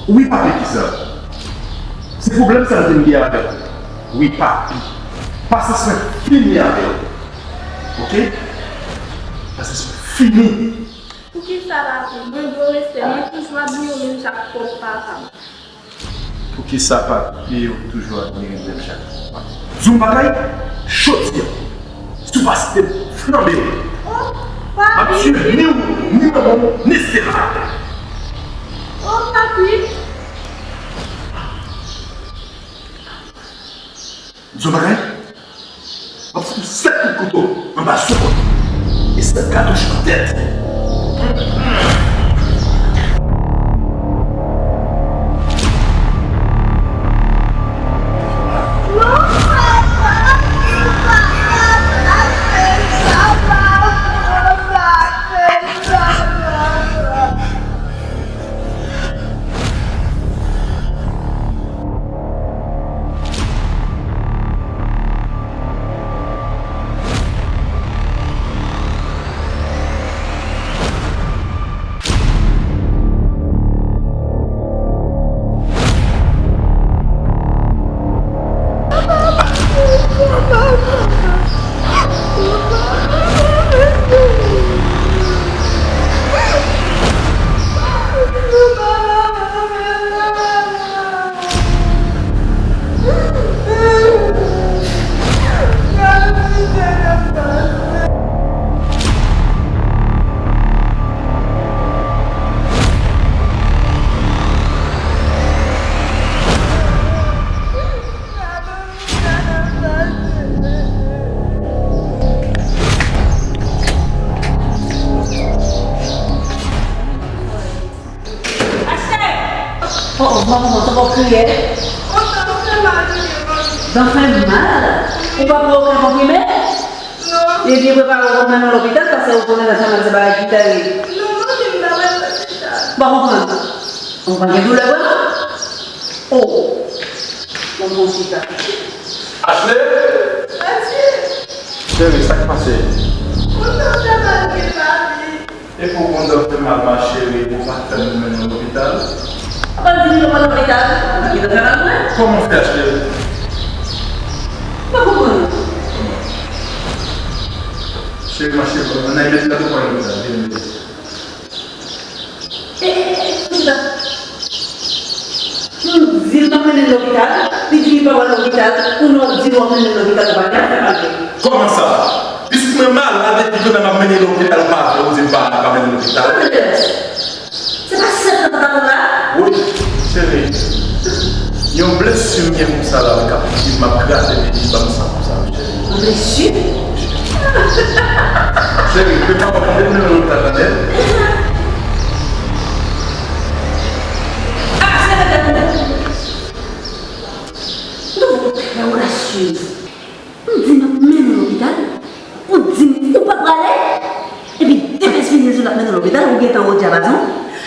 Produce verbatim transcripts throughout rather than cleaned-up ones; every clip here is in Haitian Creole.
Wi, papi, kisa? Se pwoblèm sa m te gen avè w. Wi, papi. Pasyans mwen fini avè w. Oke? Pasyans mwen fini. Poukisa, papi? Mwen dwe respè. Mwen toujou admire w menm jan ak pwòp papa m. Poukisa papi w toujou admire m menm jan ak papa m? Di w yon bagay, jodi a, si w pa site m flanbe w, m ap tiye ni w, ni manman w, ni Stella. Oh, papi! M di w bagay, m ap fout ou sèt kout kouto anba sou kò e sèt katouch nan tèt. Oh, oh, manman, mwen tankou kriye. Oh, dan fè mal, wi, manmi. Dan fè mal? Ou pa pran okenn konprime? Non. Ebyen, prepare w pou mennen w lopital, paske ou konnen dan fè mal se bagay ki tèrib. Non, manmi, m pa pral lopital. Ou pa konprann? Ou pa gen doulè vrèman? Oh. Manman, chita. Ashley! Adye! Cheri, sa k pase? Ou dan fè mal, wi, papi. Epi w konn dan fè mal, ma chérie, pou w pa t fè m mennen w lopital? Ou pa di m pou w al lopital? Nan ki dan fè mal mwen? Kòman w fè, cheri? M pa konprann. Cheri, ma chérie, ann al mete tèt ou pou w al lopital. Vini, vini. E, e, e, e, chita. M di l m ap mennen l lopital, li di li pa pral lopital, kounye a w di l w ap mennen l lopital, ou pa gen afè pale. Kòman sa? Pitit mwen malad epi kounye a m ap mennen l lopital, ou pa vle, ou di m pa, pa mennen l lopital. Andreas, se pa sèt nan pataton la? Wi, cheri. Yon blesi m gen konsa la, wi, k ap di m ap grate vini, ban m sa konsa, wi, cheri. Yon blesi? Cheri, pe papa, pa vle mennen l lopital, tande? Ah, se tande, tande. Nou trè odasyez. M di m ap mennen w lopital, ou di m ou pa prale, epi depès vini di w l ap mennen w lopital, ou gentan wè dyabazon.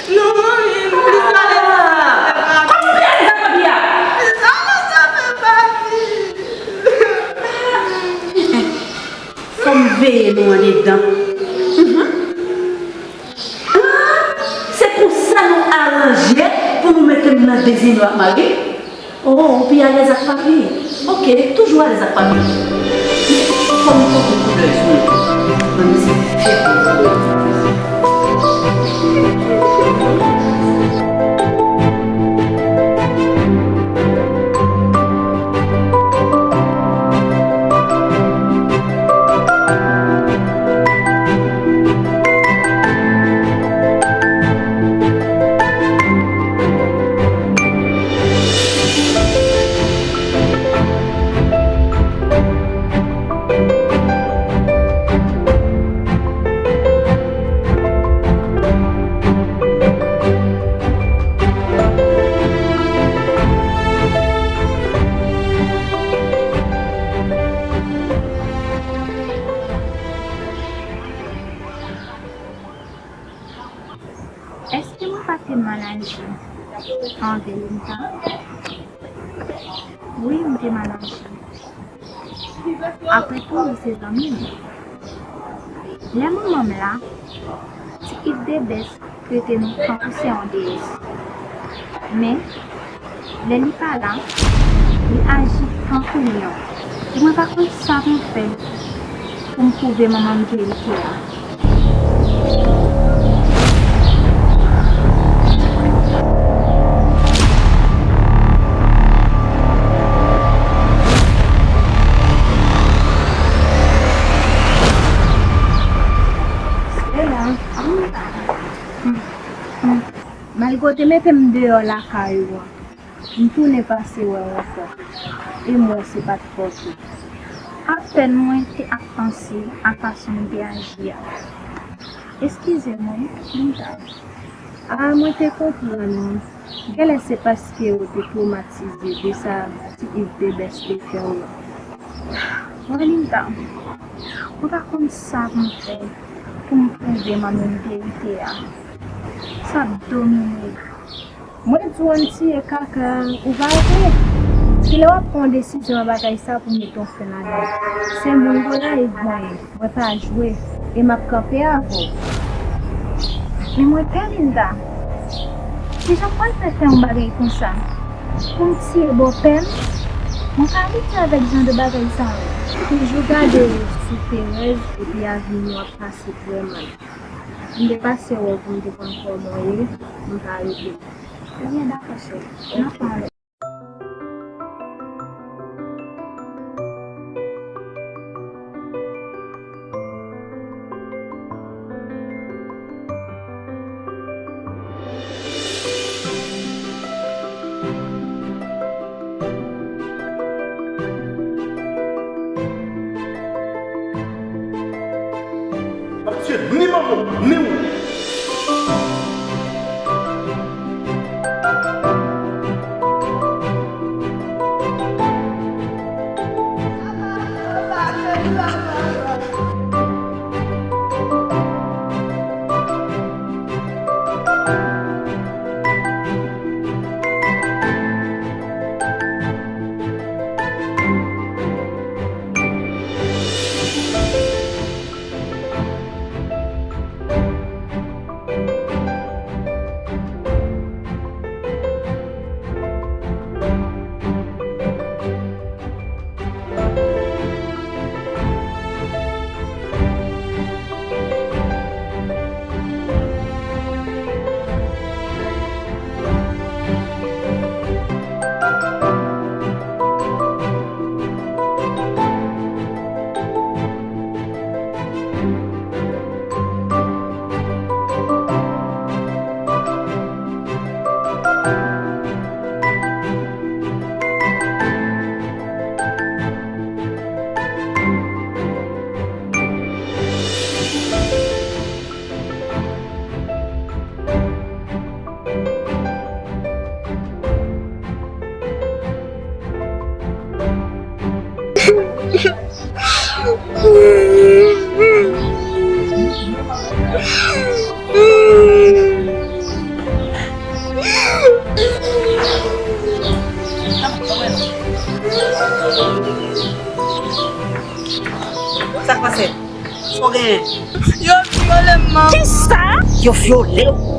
Non, manmi, m plis alèz avè papi. Kòman w pi alèz avè papi a? Alèz avè papi. Fò m veye nou andedan. Mhm. Ah, se konsa nou aranje pou nou mete m nan dezenn yo ak mari? Oh, ou pi alèz ak papi? Oke, toujou alèz ak papi. Fò m pote koudèy sou yo. Mwen se fè pou yo. Èske mwen pa te mal aji anvè Linda? Wi, m te mal aji. Apre tou, li se zanmi m. Lè manman m la, ti Iv Debès trete nou tankou se yon deyès. Men, lè li pa la, li aji tankou lyon. E mwen pa konn sa pou m fè pou m pwouve manman m verite a. Stella, hmm, hmm. Malgre w te mete m deyò lakay ou an, m tounen pase wè w ankò. E m wè se pa t fòt ou. Apèn mwen te ap panse a fason m te aji a. Eskize mwen, Linda. A, mwen te konprann ou. Genlè se paske ou te twomatize de sa ti Yves Debès te fè w lan. Mwen, Linda, mwen pa konn sa pou m fè pou m pwouve manmi m verite a. Sa domine. Mwen di w ann tiye kaka, ou pa vre? Kilè w ap pran yon desizyon nan bagay sa pou mete yon fen ladan? Se moun Gonayiv mwen ye, mwen pa jwe, e m ap kanpe avè w. Men mwen pè Linda, kijan w pral fè fè yon bagay konsa? Pou m tiye bòpè m? Mwen pa abitye avèk jan de bagay sa yo. Toujou gade sou Perez epi avni w ap pase vrèman. M te pase wè w pou m te konn kòman w ye, m pa rete. Ebyen, dakò, cheri. N ap pale. M ap tiye ni manman w, ni ou. Sa k pase? Sa w genyen? Yo vyole m, manman. Kisa? Yo vyole w?